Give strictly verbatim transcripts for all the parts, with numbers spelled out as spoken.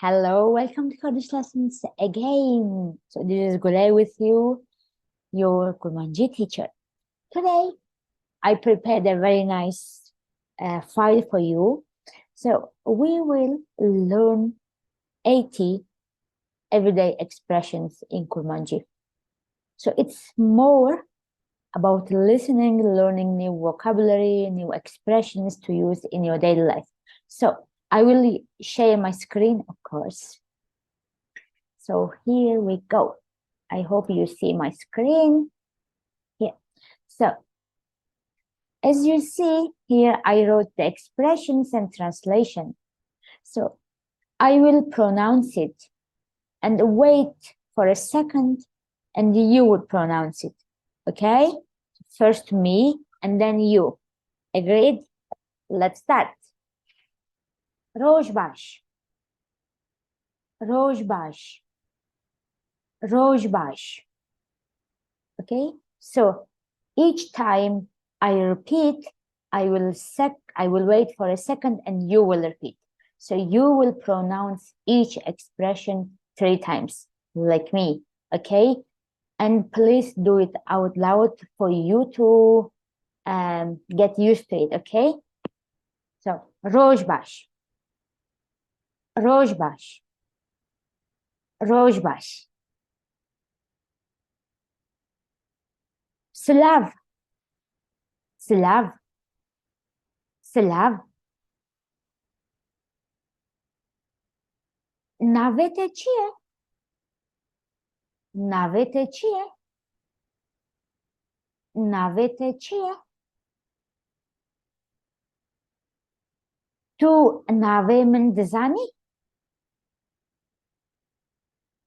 Hello, welcome to Kurdish Lessons again. So this is Gulay with you, your Kurmanji teacher. Today, I prepared a very nice uh, file for you. So we will learn eighty everyday expressions in Kurmanji. So it's more about listening, learning new vocabulary, new expressions to use in your daily life. So I will share my screen, of course. So here we go. I hope you see my screen. Yeah. So as you see here, I wrote the expressions and translation. So I will pronounce it and wait for a second and you would pronounce it. Okay? First me and then you. Agreed? Let's start. Roj baş. Roj baş. Roj baş. Okay? So each time I repeat, I will sec I will wait for a second and you will repeat. So you will pronounce each expression three times, like me, okay? And please do it out loud for you to um, get used to it, okay? So, roj baş. Roj baş. Roj baş. Silav. Silav. Silav. Navê te çi ye? Navê te çi ye? Navê te çi ye? Tu navê min dizanî?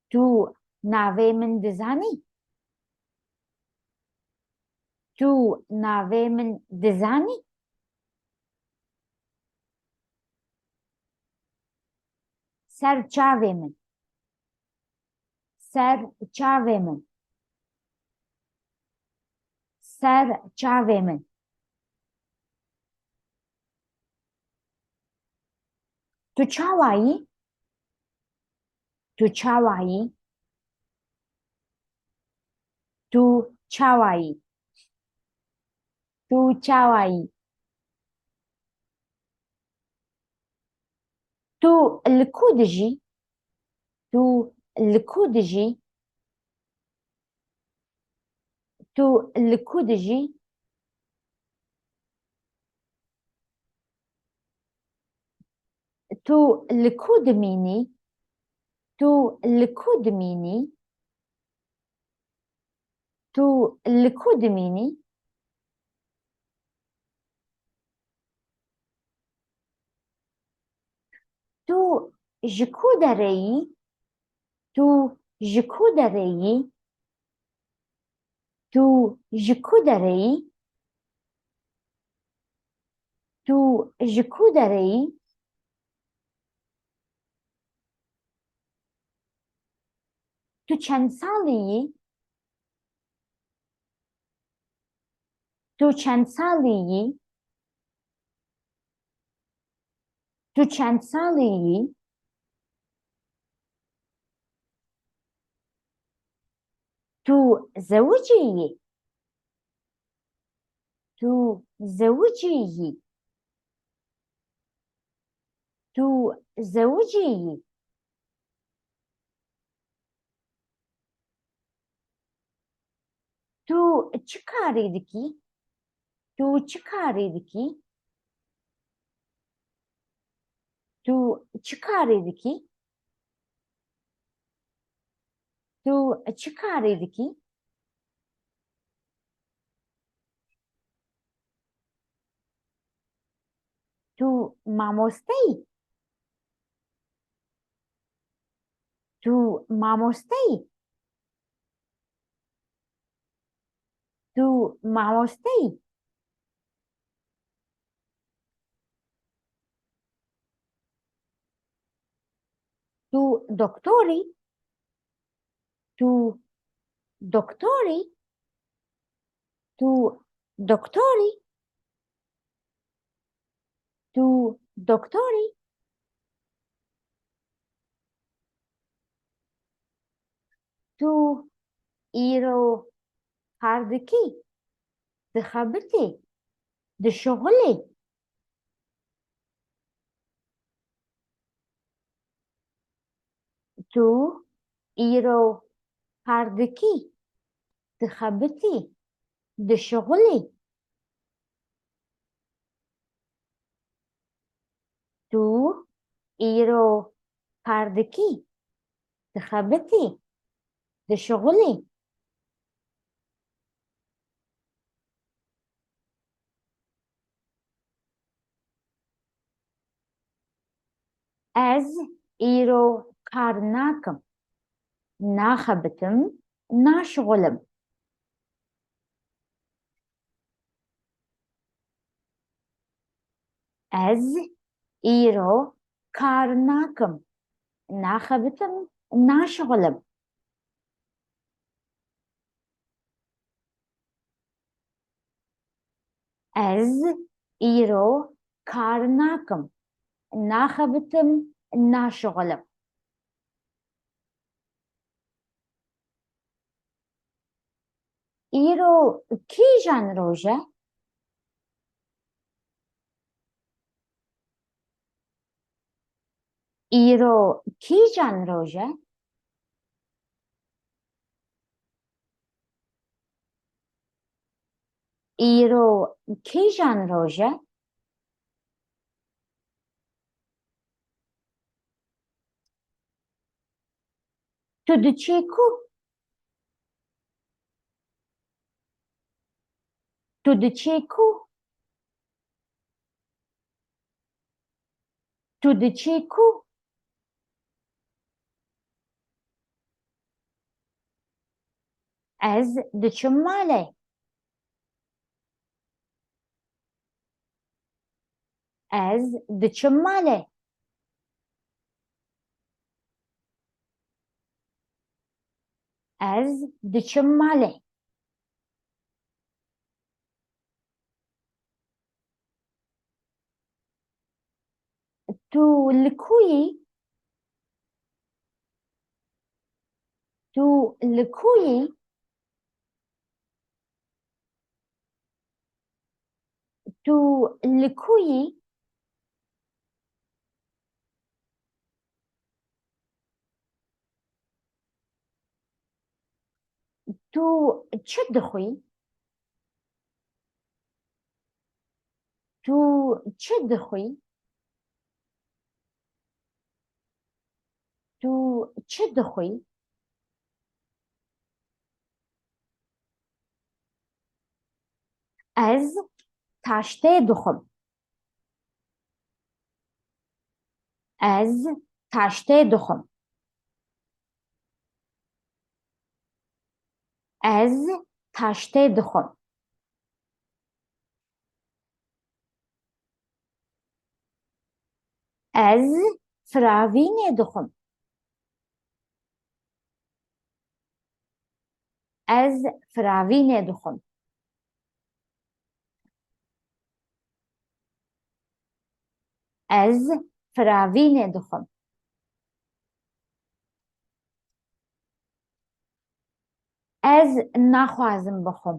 Tu navê min dizanî? Tu navê min dizanî? Ser çavê min. Ser çavê min. Ser çavê min. Tu çawa yî? Tu çawa yî? Tu çawa yî? Tu çawa yî? Tu li ku dijî? Tu li ku dijî? Tu li ku dijî? Tu li ku dimînî? Tu li ku dimînî? Tu li ku dimînî? Tu ji ku derê yî? Tu ji ku derê yî? Tu ji ku derê yî? Tu ji ku derê yî? Tu çend salî yî? Tu çend salî yî? Tu çend salî yî? Tu zewicî yî? Tu zewicî yî? Tu zewicî yî? Tu çi karî dikî? Tu çi karî dikî? Tu çi karî dikî? Tu çi karî dikî? Tu mamoste yî? Tu mamoste yî? Tu mamoste yî? Tu doktor î? Tu doktor î? Tu doktor î? Tu doktor î? Tu îro kar dikî, dixebitî, dişuxulî? Tu îro kar dikî, dixebitî, dişuxulî? Tu îro kar dikî, dixebitî, dişuxulî? Ez îro kar nakim, naxebitim, naşuxulim. Ez îro kar nakim, naxebitim, naşuxulim. Ez îro kar nakim, naxebitim, naşuxulim. Îro kîjan roj e? Îro kîjan roj e? Îro kîjan roj e? Tu diçî ku? Tu diçî ku? Tu diçî ku? Ez diçim malê. Ez diçim malê. Ez diçim malê. Tu li ku yî? Tu li ku yî? Tu li ku yî? Tu çi dixwî? Tu çi dixwî? Tu çi dixwî? Ez taştê dixwim. Ez taştê dixwim. Ez taştê dixwim. Ez firavînê dixwim. Ez firavînê dixwim. Ez firavînê dixwim. Ez naxwazim bixwim.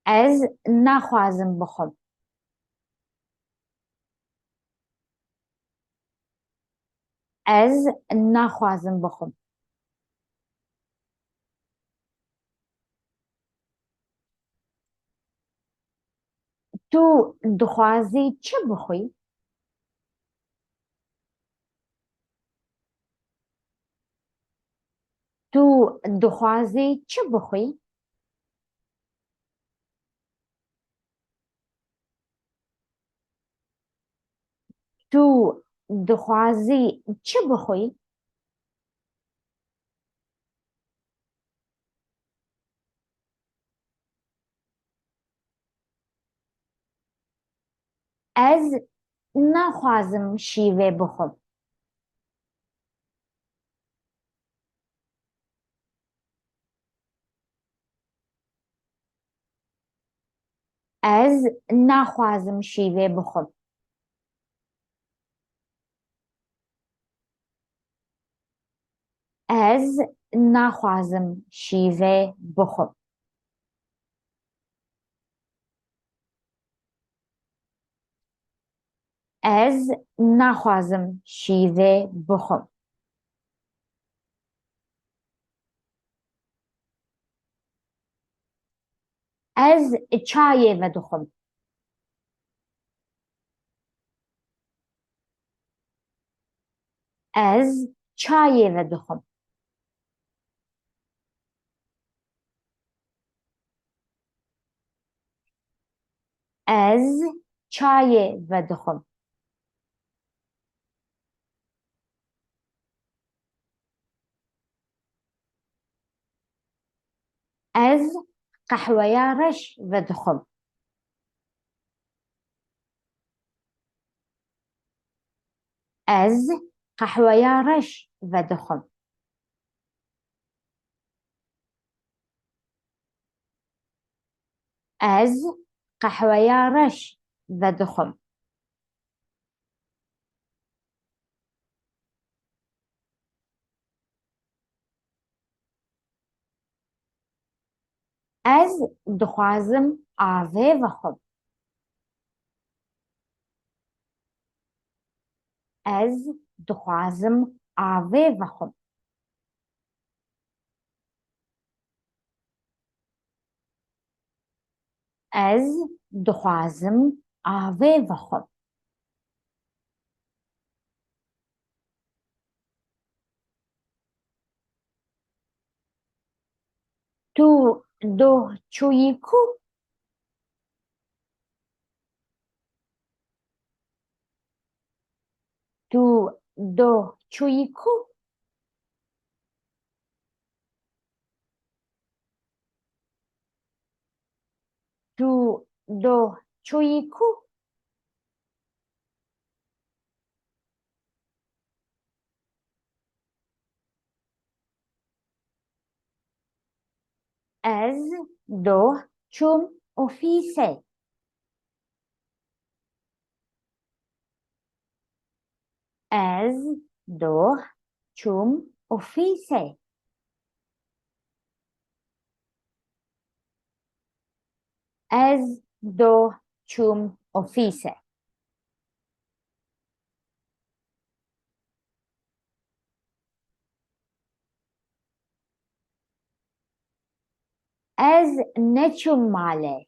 Ez naxwazim bixwim. Ez naxwazim bixwim. Tu dixwazî çi bixwî? Tu dixwazî çi bixwî? Tu dixwazî çi bixwî? Ez naxwazim şîvê bixwim. Ez naxwazim şîvê bixwim. Ez naxwazim şîvê bixwim. Ez naxwazim şîvê bixwim. Ez çayê vedixwim. Ez çayê vedixwim. Ez çayê vedixwim. Ez qehweya reş vedixwim. Ez qehweya reş vedixwim. Ez qehweya reş vedixwim. Ez dixwazim avê vexwim. Ez dixwazim avê vexwim. Ez dixwazim avê vexwim. Tu doh çûyî ku? Tu doh çûyî ku? Tu doh çûyî ku? Ez doh çûm ofîsê. Ez doh çûm ofîsê. Ez doh çûm ofîsê. Ez neçûm malê.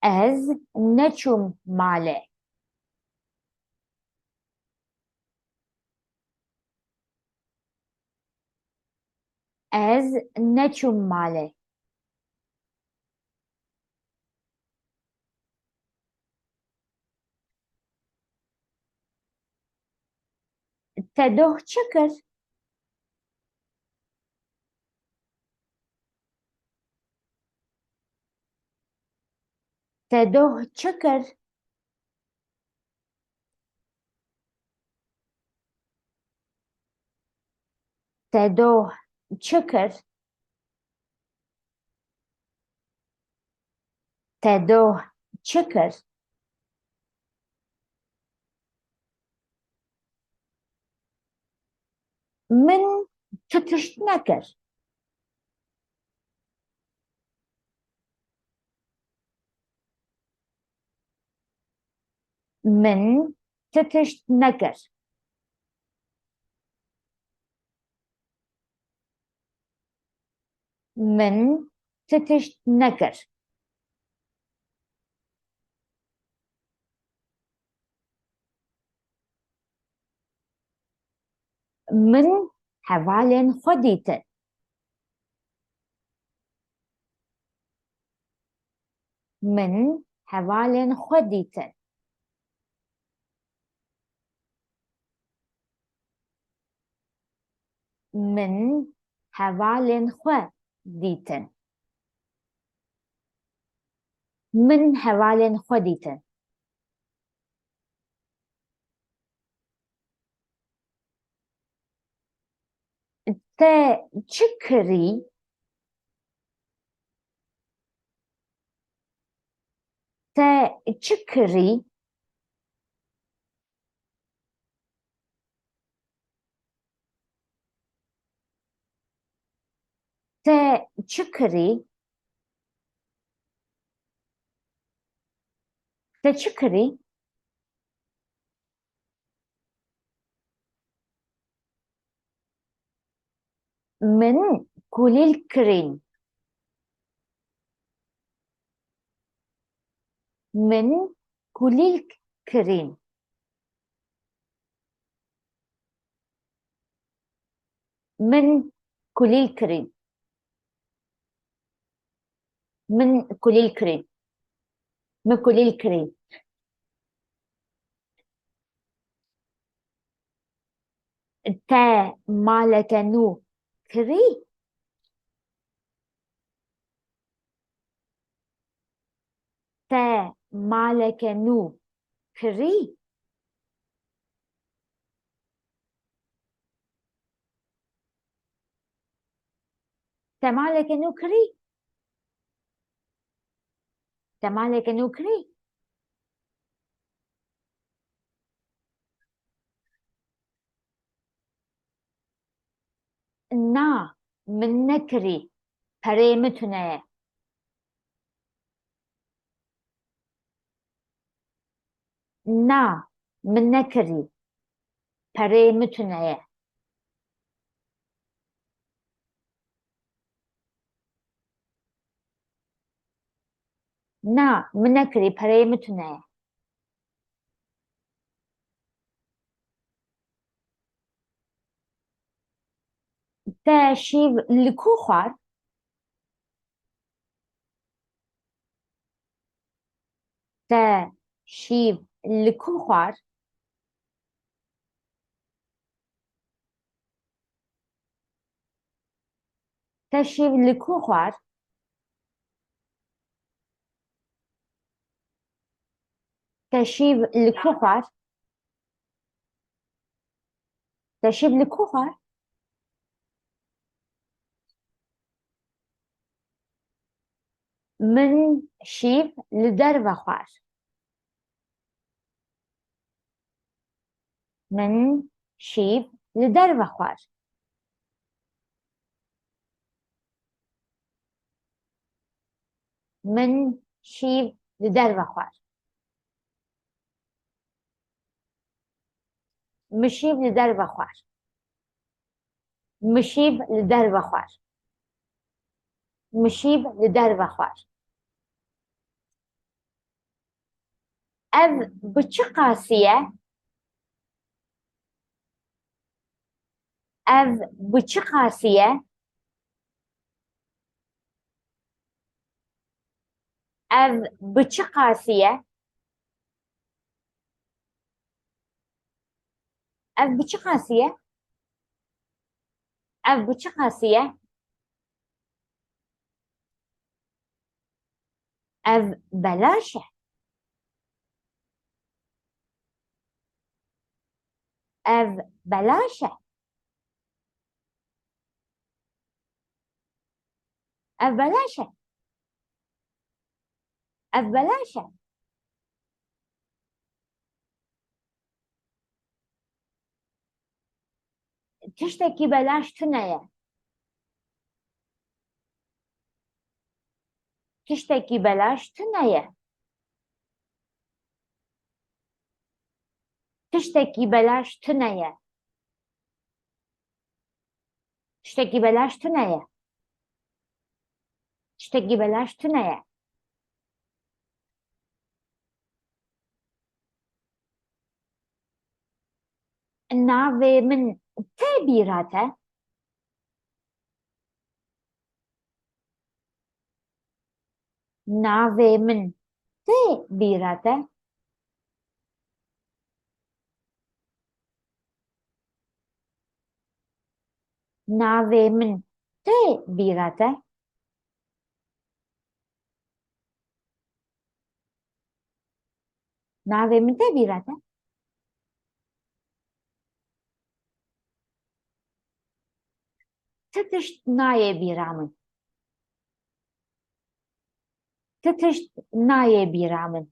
Ez neçûm malê. Ez neçûm malê. Te doh çi kir? Te doh çi kir? Te doh çi kir? Te doh çi kir? Min tu tişt nekir. Min tu tişt nekir. Min tu tişt nekir. Min hevalên xwe dîtin. Min hevalên xwe dîtin. Min hevalên xwe dîtin. Min hevalên xwe dîtin. Te çi kirî? Te çi kirî? çi kirî? Te çi kirî? Min kulîlk kirîn. Min kulîlk kirîn. Min kulîlk kirîn. Min kulîlk kirîn. Min kulîlk kirîn. Te maleke nû kirî? Te maleke nû kirî? Te maleke nû kirî? Te maleke nû kirî? Na, min nekirî. Pereyê min tune ye. Na, min nekirî. Pereyê min tune ye. Na, min nekirî, pereyê min tune ye. Te şîv li ku xwar? Te şîv li ku xwar? Te şîv li ku xwar? Te şîv li ku xwar? Te şîv li ku xwar? Min şîv li derve xwar. Min şîv li derve xwar. Min şîv li derve xwar. Min şîv li derve xwar. Min şîv li derve xwar. Min şîv li derve xwar. Ev bi çi qasî ye? Ev bi çi qasî ye? Ev bi çi qasî ye? Ev bi çi qasî ye? Ev bi çi qasî ye? Ev belaş e. Ev belaş e. Ev belaş e. Ev belaş e. Tiştekî belaş tune ye. Tiştekî belaş tune ye. Tiştekî belaş tune ye. Tiştekî belaş tune ye. Tiştekî belaş tune ye. Navê min tê bîra te? Navê min tê bîra te? Navê min tê bîra te? Navê min tê bîra te? Ti tişt nayê bîra min. Ti tişt nayê bîra min.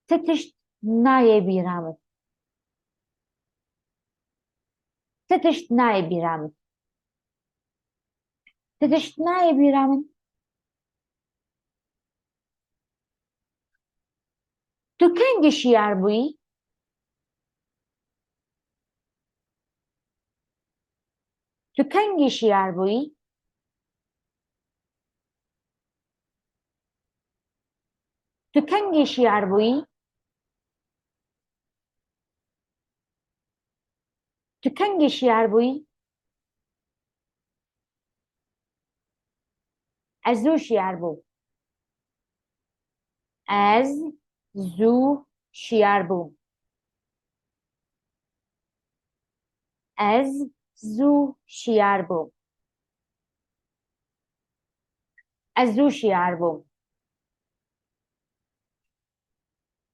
Ti tişt nayê bîra min. Ti tişt nayê bîra min. Ti tişt nayê bîra min. Tu kengî şiyar bûyî? Tu kengî şiyar bûyî? Tu kengî şiyar bûyî? Tu kengî şiyar bûyî? Ez zû şiyar bûm. Ez zû şiyar bûm. Ez zû şiyar bûm. Ez zû şiyar bûm.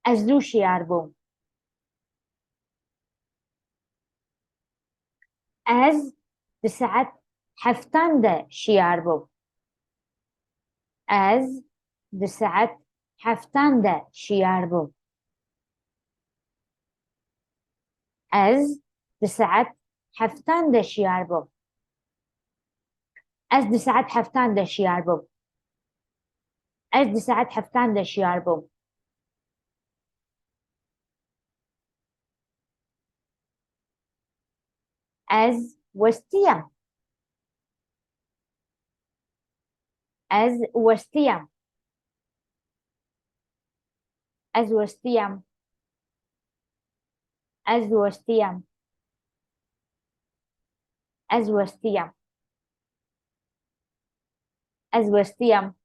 Ez zû şiyar bûm. Ez di saet heftan de şiyar bûm. Ez di saet heftan de şiyar bûm. Ez di saet heftan de şiyar bûm. Ez di saet heftan de şiyar bûm. Ez di saet heftan de şiyar bûm. Ez westiyam. Ez westiyam. Ez westiyam. Ez westiyam. Ez westiyam. Ez westiyam.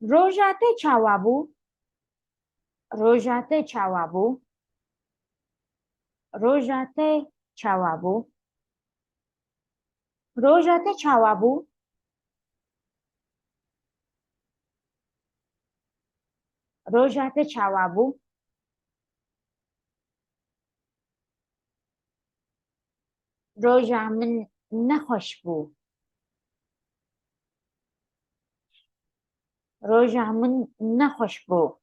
Roja te çawa bû? Roja te çawa bû? Roja te çawa bû? Roja te çawa bû? Roja te çawa bû? Roja min nexweş bû. Roja min nexweş bû.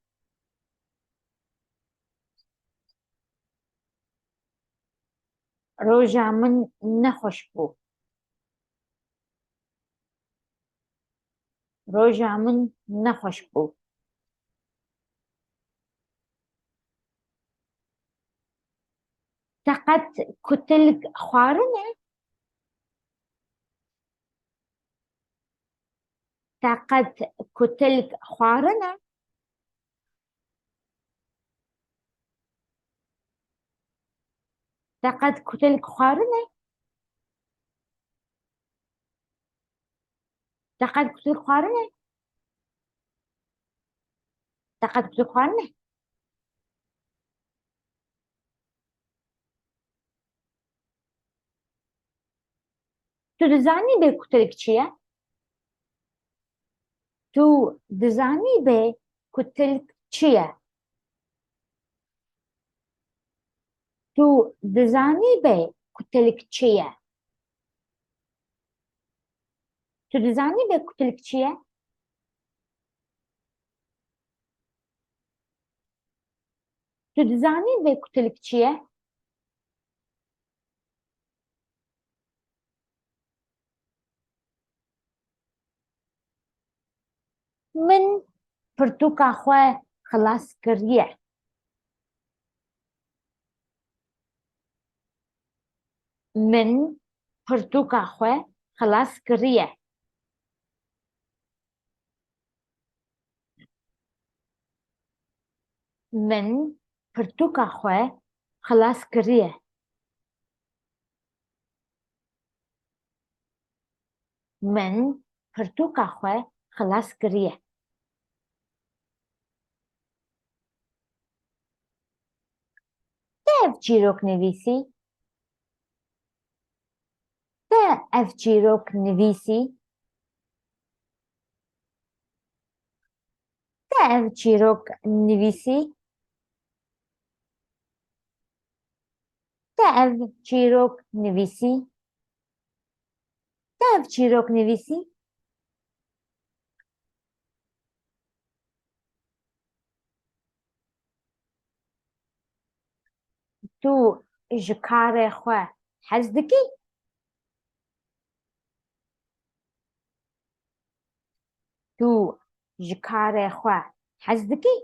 Roja min nexweş bû. Roja min nexweş bû. Te qet kutilk xwarine? Te qet kutilk xwarine? Te qet kutilk xwarine? Te qet kutilk xwarine? Te qet kutilk xwarine? Tu dizanî bê kutilk çi ye? Tu dizanî bê kutilk çi ye? Tu dizanî bê kutilk çi ye? Tu dizanî bê kutilk çi ye? Tu dizanî bê kutilk çi ye? Min pirtûka xwe xilas kiriye. Min pirtûka xwe xilas kiriye. Min pirtûka xwe xilas kiriye. Min pirtûka xwe xilas kiriye. Te ev çîrok nivîsî? Te ev çîrok nivîsî? Te ev çîrok nivîsî? Te ev çîrok nivîsî? Te ev çîrok nivîsî? Tu ji karê xwe hez dikî? Tu ji karê xwe hez dikî?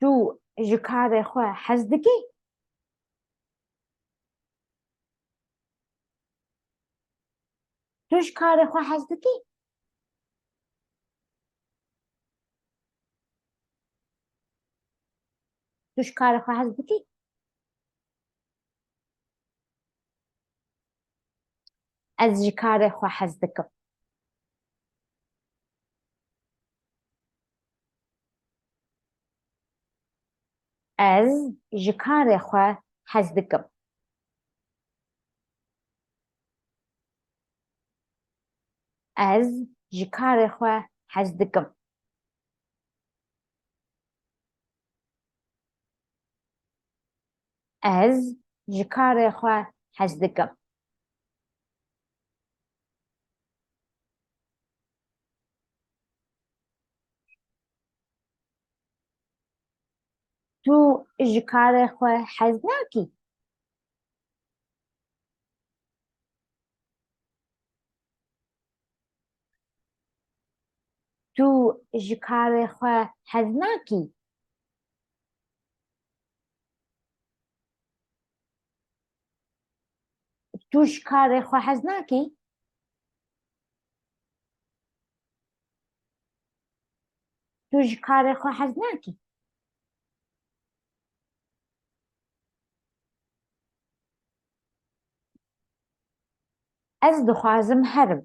Tu ji karê xwe hez dikî? Tu ji karê xwe hez dikî? Tu ji karê xwe hez dikî? Ez ji karê xwe hez dikim. Ez ji karê xwe hez dikim. Ez ji karê xwe hez dikim. Ez ji karê xwe hez dikim. Tu ji karê xwe hez nakî? Tu ji karê xwe hez nakî? Tu ji karê xwe hez nakî? Tu ji karê xwe hez nakî? Ez dixwazim herim.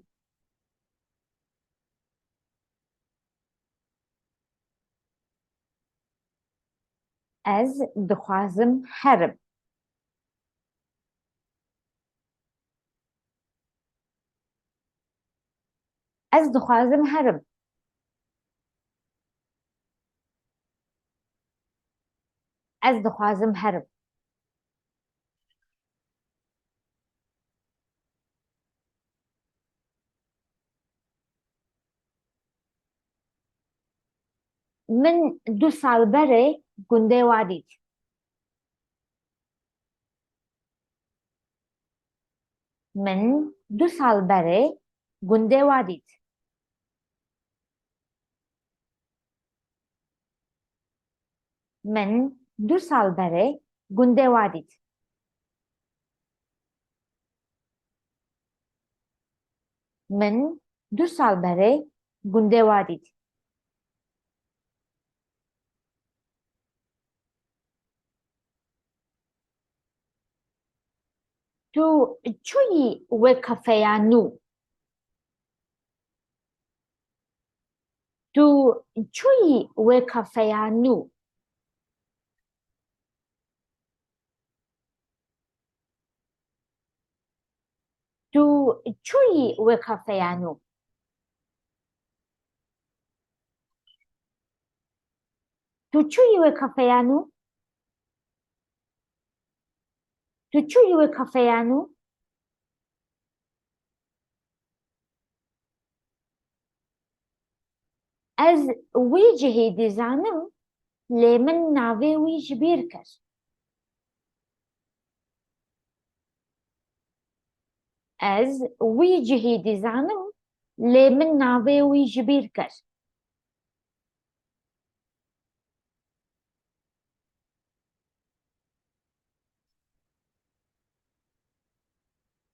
Ez dixwazim herim. Ez dixwazim herim. Ez dixwazim herim. Min du sal berê gundê wa dît. Min du sal berê gundê wa dît. Min du sal berê gundê wa dît. Min du sal berê gundê wa dît. Tu çûyî wê kafeya nû? Tu çûyî wê kafeya nû? Tu çûyî wê kafeya nû? Tu çûyî wê kafeya nû? Tu çûyî wê kafeya nû? Ez wî cihî dizanim, lê min navê wî ji bîr kir. Ez wî cihî dizanim, lê min navê wî ji bîr kir.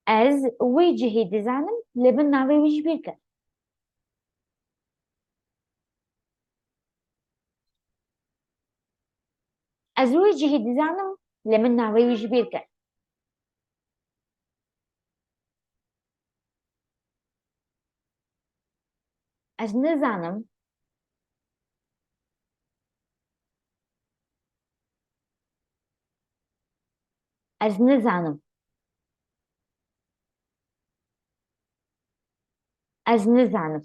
Ez wî cihî dizanim, lê min navê wî ji bîr kir. Ez wî cihî dizanim, lê min navê wî ji bîr kir. Ez nizanim. Ez nizanim. Ez nizanim.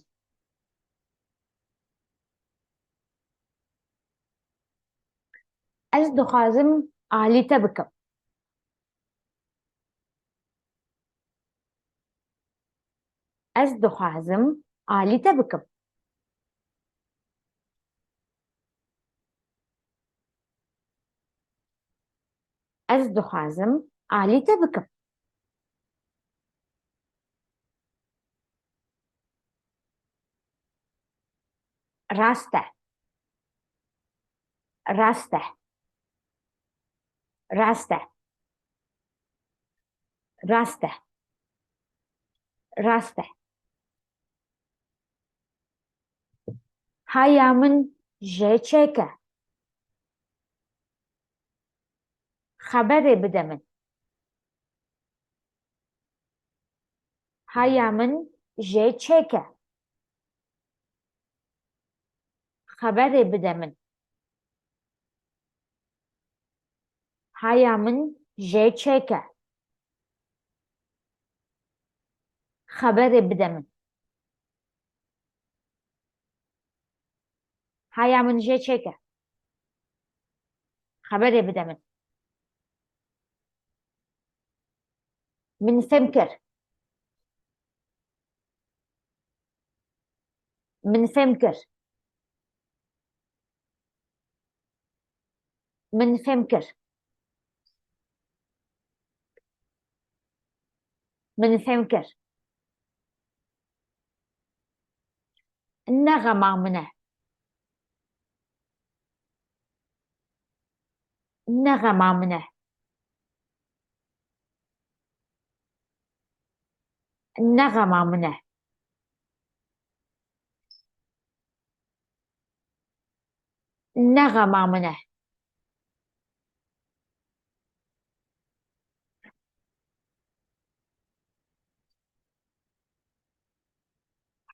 Ez dixwazim alî te bikim. Ez dixwazim alî te bikim. Ez dixwazim alî te bikim. Rast e. Rast e. Rast e. Rast e. Rast e. Haya min jê çêke. Xeberê bide min. Haya min jê çêke. Xeberê bide min. Haya min jê çêke. Xeberê bide min. Haya min jê çêke. Xeberê bide min. Min fêm kir. Min fêm kir. Min fêm kir. Min fêm kir. Ne xema min e. Ne xema min e. Ne xema min e. Ne xema min e.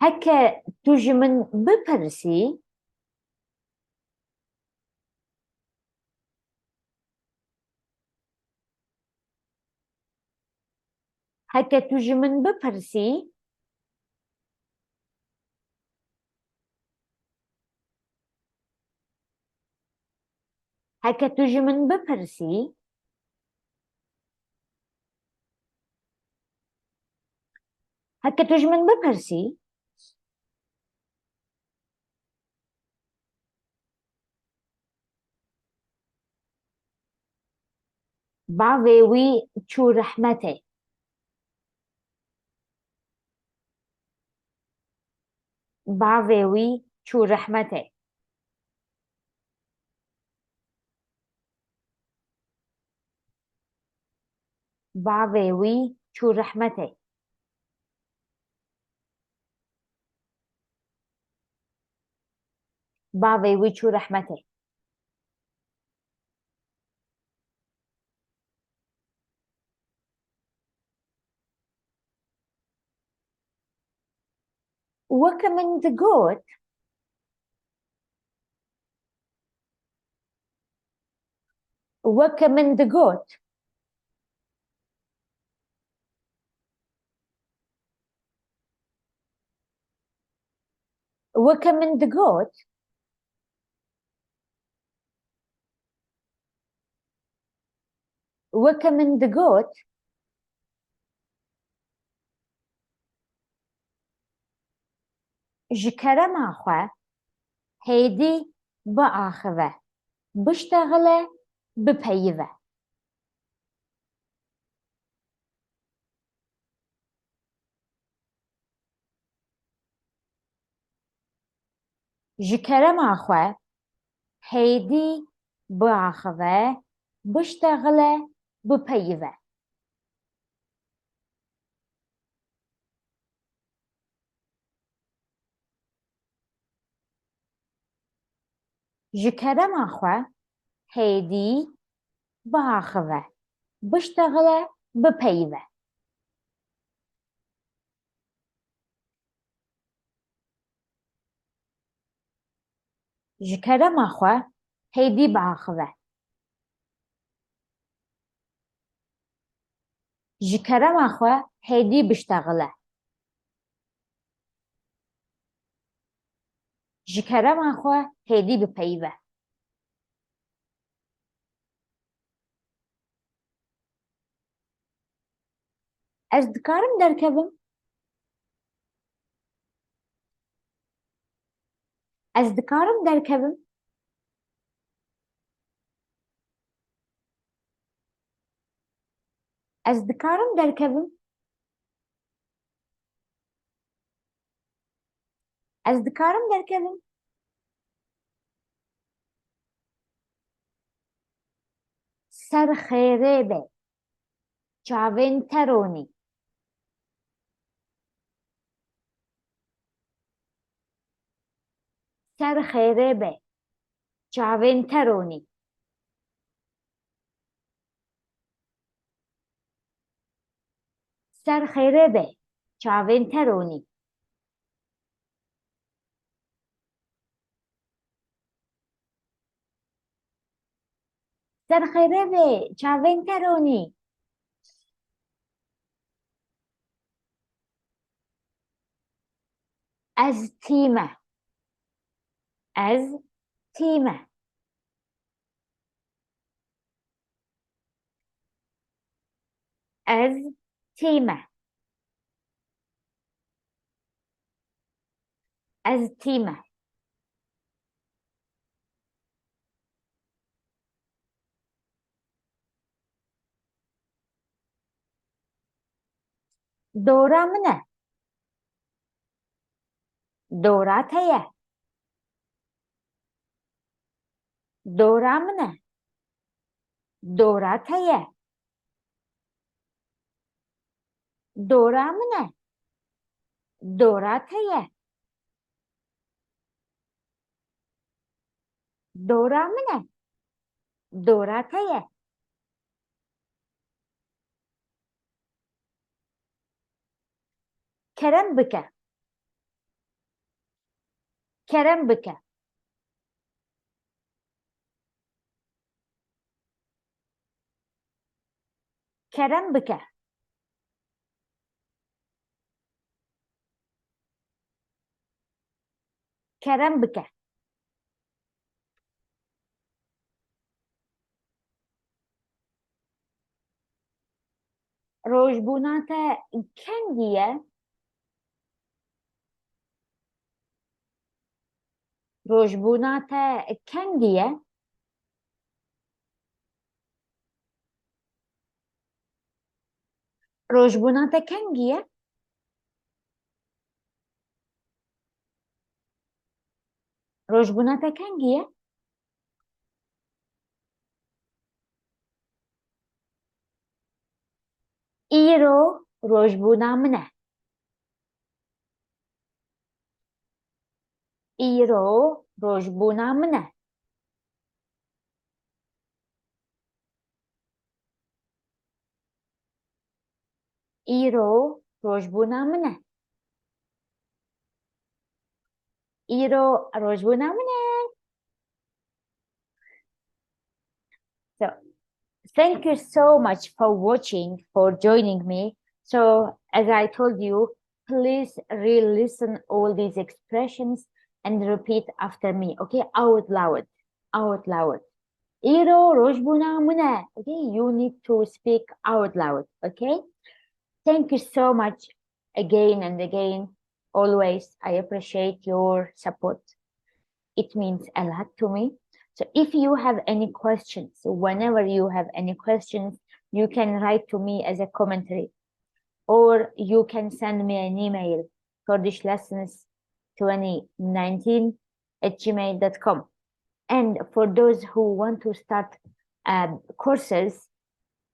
Heke tu ji min bipirsî, heke tu ji min bipirsî, heke tu ji min bipirsî, heke tu ji min bipirsî, bavê wî çû rehmetê. Bavê wî çû rehmetê. Bavê wî çû rehmetê. Bavê wî çû rehmetê. Weke min digot, weke min digot, weke min digot, weke min digot, ji kerema xwe hêdî biaxive, biştexile, bipeyive. Ji kerema xwe hêdî biaxive, biştexile, bipeyive. Ji kerema xwe hêdî biaxive, biştexile, bipeyive. Ji kerema xwe hêdî biaxive. Ji kerema xwe hêdî biştexile. Ji kerema xwe hêdî bipeyive. Ez dikarim derkevim? Ez dikarim derkevim? Ez dikarim derkevim? Ez dikarim derkevim? Ser xêrê be. Çavên te ronî. Ser xêrê be. Çavên te ronî. Ser xêrê be. Çavên te ronî. Ser xêrê be, çavên te ronî. Ez tî me. Ez tî me. Ez tî me. Ez tî me. Dora min e. Dora te ye. Dora min e. Dora te ye. Dora min e. Dora te ye. Dora min e. Dora te ye. Kerem bike. Kerem bike. Kerem bike. Kerem bike. Rojbûna te kengî ye? Rojbûna te kengî ye? Rojbûna te kengî ye? Rojbûna te kengî ye? Îro rojbûna min e. Îro rojbûna min e. Îro rojbûna min e. Îro rojbûna min e. So, thank you so much for watching, for joining me. So, as I told you, please re-listen all these expressions and repeat after me, okay? Out loud, out loud. Îro rojbûna min e. Okay, you need to speak out loud, okay? Thank you so much again and again. Always, I appreciate your support. It means a lot to me. So if you have any questions, whenever you have any questions, you can write to me as a commentary, or you can send me an email, Kurdish lessons twenty nineteen at gmail dot com. And for those who want to start, um, courses,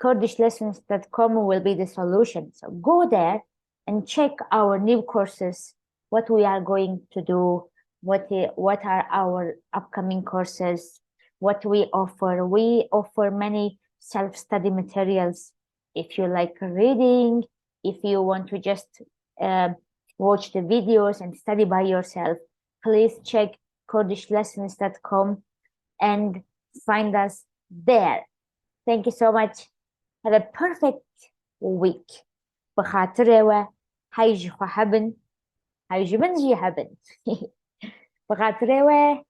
kurdish lessons dot com will be the solution. So go there and check our new courses, what we are going to do, what i-, what are our upcoming courses, what we offer. We offer many self-study materials. If you like reading, if you want to just, uh, watch the videos and study by yourself, please check kurdish lessons dot com and find us there. Thank you so much. Have a perfect week. Bi xatirê we, hey ji xwe hebin, hey ji min jî hebin. Bi xatirê we,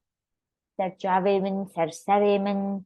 ser çavê min, ser serê min,